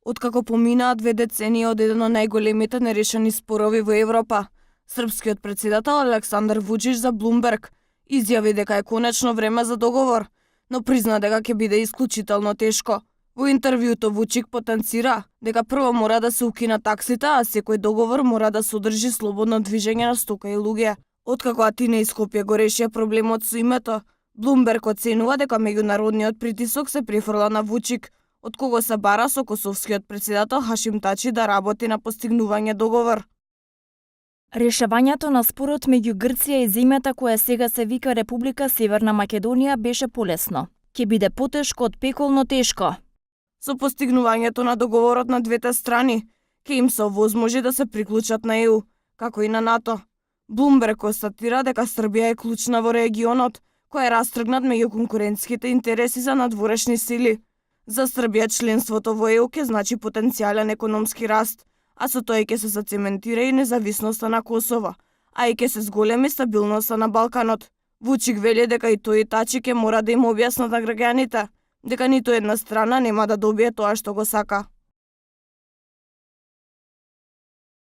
Откако поминаат 2 децении од еден од најголемите нерешени спорови во Европа, српскиот претседател Александар Вучич за Bloomberg изјави дека е конечно време за договор, но призна дека ќе биде исклучително тешко. Во интервјуто Вучик потенцира дека прво мора да се укинат таксите, а секој договор мора да содржи слободно движење на стока и луѓе. Откако Атина и Скопје го решија проблемот со името, Bloomberg оценува дека меѓународниот притисок се префрла на Вучик, од кого се бара со косовскиот претседател Хашим Тачи да работи на постигнување договор. Решавањето на спорот меѓу Грција и земјата која сега се вика Република Северна Македонија беше полесно. Ќе биде потешко од пеколно тешко. Со постигнувањето на договорот на двете страни, ќе им се овозможи да се приклучат на ЕУ, како и на НАТО. Bloomberg констатира дека Србија е клучна во регионот, кој е растргнат меѓу конкурентските интереси за надворешни сили. За Србија членството во ЕУ ќе значи потенцијален економски раст, а со тој ќе се зацементира и независноста на Косово, а и ќе се зголеми стабилноста на Балканот. Вучик вели дека и тој и Тачи ќе мора да им објаснат на граѓаните дека ниту една страна нема да добие тоа што го сака.